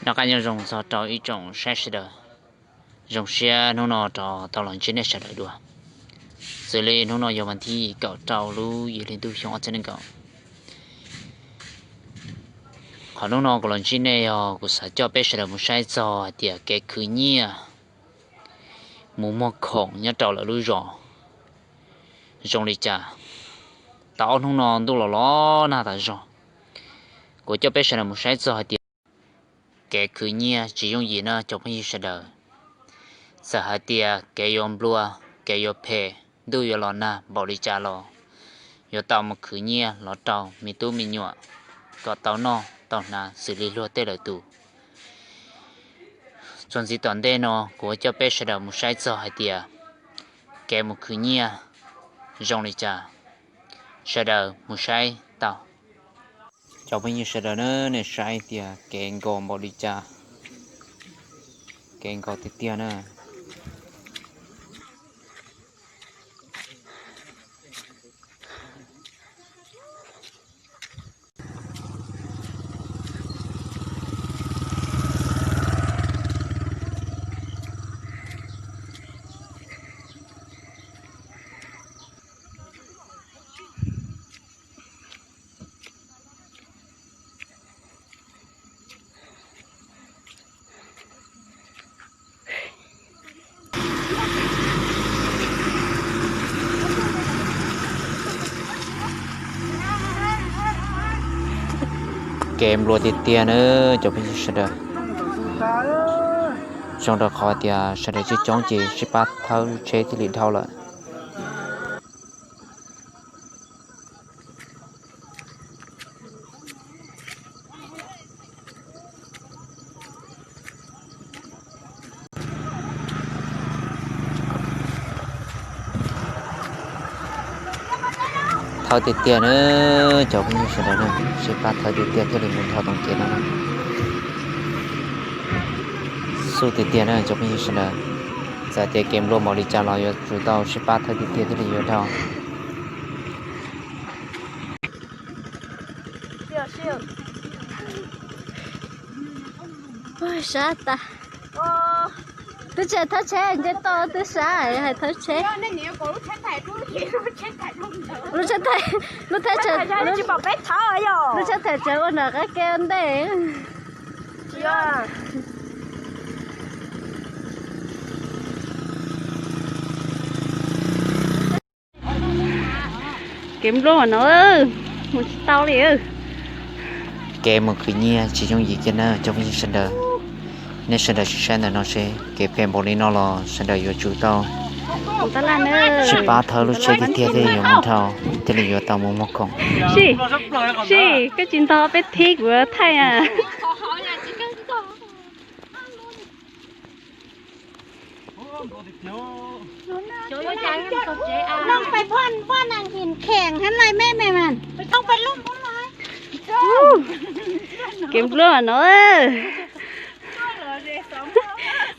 Noj qab nyob zoo txog rau ib tsoom saib sawv daws. Zoo siab hnub no rov tau los ntsib nej sawv daws dua. Xws li hnub no yog vas thib kaum rau lub yim hli ntuj xyoo ob txhiab nees nkaum. Qhov hnub no kuv los ntsib nej yog kuv xav coj peb sawv daws mus saib txog hais tias kev khwv nyiaj mus muag khoom nyob rau lawv lub zos zoo li cas. Tau ob hnub no ntuj los los nag tas zog, kuv coj peb sawv daws mus saib txog hais tias kev khwv nyiaj tsis yooj yim na cov phooj ywg sawv daws. Txawm hais tias kev yuav nplua, kev yuav phem, ntuj yuav los nag npaum li cas los yuav tau mus khwv nyiaj los rau me tub me nyuam kom tau noj tau hnav xws li luag tej lawm tus. Txuas ntxiv tom ntej no kuv coj peb sawv daws mus saib txog hais tias kev mus khwv nyiaj zoo li cas. Sawv daws mus saib tau. Cov phooj ywg sawv daws na, nej saib tias kev nkos npaum li cas, kev nkos tiag tiag na. Kev nplua tiag tiag na cov phooj ywg sawv daws. Zoo rau qhov tias sawv daws coob coob ces sib pab thawb lub tsheb thiaj li dhau lawm. Thawb tiag tiag na cov phooj ywg sawv daws na, sib pab thawb tiag tiag thiaj li mus dhau tau kev no na. Xub tiag tiag na cov phooj ywg sawv daws, txawm tias kev nplua npaum li cas los yuav tsum tau sib pab thawb tiag tiag thiaj li yuav dhau. Sab tas. Twb tsis thawb tsheb nce toj twb sab hais thawb tsheb. Lub tsheb, lub tsheb, lub tsheb thaum tseem ua nram qab ke ntej. Kev nplua no mus tsis tau li. Kev mus khwv nyiaj tsis yooj yim kiag na cov phooj ywg sawv daws. Nej sawv daws sim saib ntawm no seb kev phem npaum li no los sawv daws yuav tsum tau sib pab thawb lub tsheb tiag tiag thiaj yuav mus dhau, thiaj li yuav tau mus muag khoom. Sim, koj tsis ntog peb thib kuv thaij. Kev nplua no,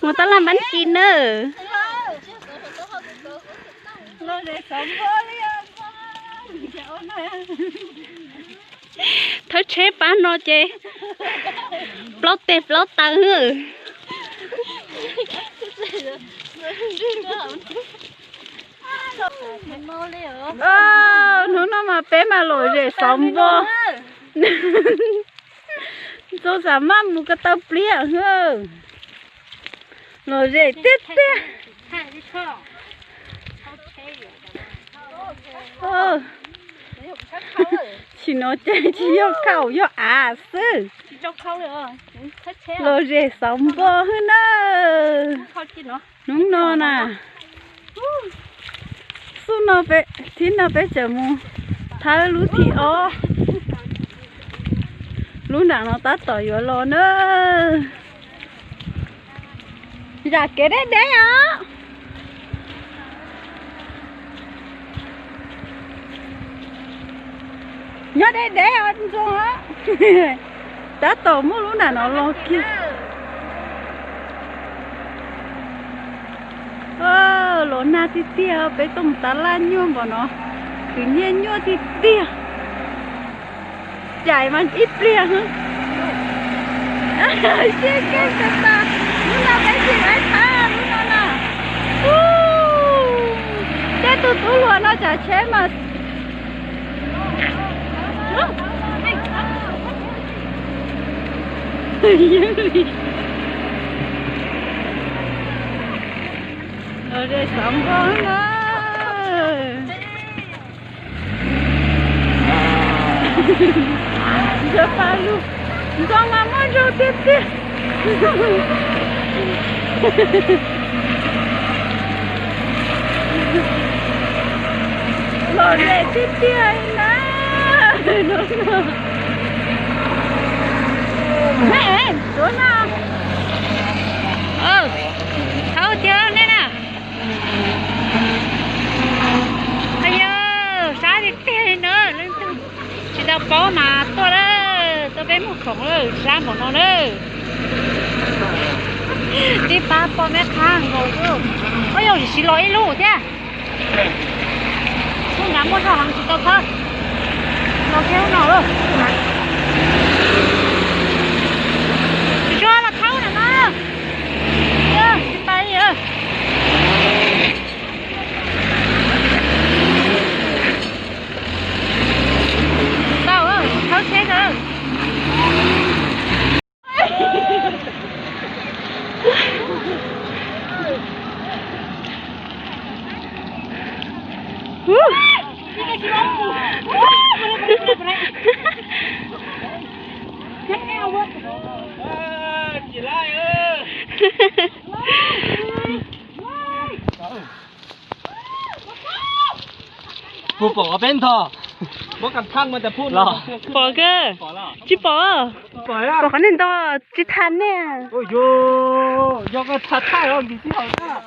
mus tab laj npab kis na. Thawb tsheb pab no ces plaub teg plaub taw. Hnub no mas peb mas lom zem xov npo. Ntxoov xav maj mus ko taw pliab. Lom zem tiag tiag. Tsis no ces tsis yog khaum yog av xwb. Lom zem xov npo hwb na. Hnub no na, xub no, thib no peb tseem mus thawb lub thib ob. Lub nram no tab tom yuav los na. Zam kev deb deb os. Nyob deb deb os Ntxoov. Tab tom muaj lub nram no los kiag. Los nag tiag tiag, peb tuaj mus tab laj nyuaj npaum no, khwv nyiaj nyuaj tiag tiag. Cais mas ib pliag xwb. Sib kev tas tas, lub no peb tsis laiv thab lub no na. Ub, tej tus tub hluas no tsam tsheb mas Los de xov nkauj na. Ntxawm Paj Lug, ntxoov mas muaj zoo tiag tiag. Los de tiag tiag na. Tuav no. Thaub tiag nej na. Yog sab tiag tiag li na, leej twg tsis tau paub mas tuaj lawm, tuaj peb mus khoom lawm, sab npaum no na. Tib pab poj me qab nkaus xwb. Ua yog tsis los ib lub thiab. Lub nrad muaj zog heev tsis tau khawb. Los kiag lub no lawm. Tsis tshua los thaub na no. Tsis pais li. Tau, thawb tsheb tau. Puas pom peb ntho? Pom kawg. Tsis pom. Pom qhov nej nto tsis tham nej. Yog koj tham thaij os, nkim tib hau tag.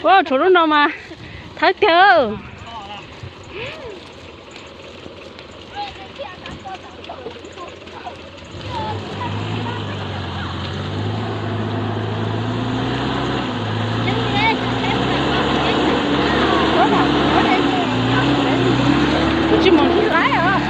Ua, tshuav lub no mas thawb tiag. Tsis mus tsis laiv os.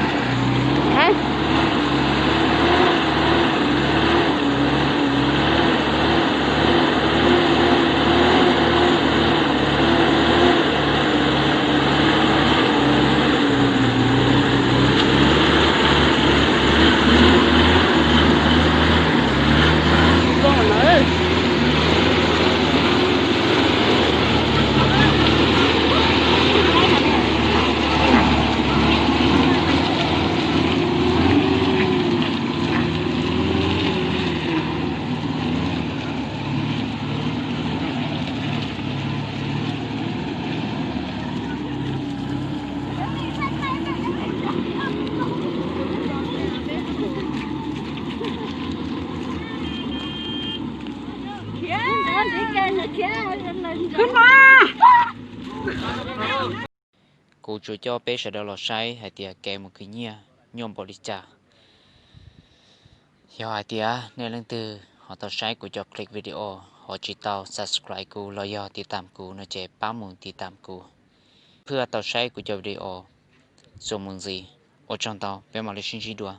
Kuv tsuas coj peb sawv daws los saib hais tias kev mus khwv nyiaj nyuaj npaum li cas. Yog hais tias nej leej twg ho tau saib kuv cov clip video ho tsis tau subscribe kuv los yog tiv tam kuv no ces pab mus tiv tam kuv, ib pliag tau saib kuv cov video txuas mus ntxiv. Ua tsaug ntau, peb mam li sib ntsib dua.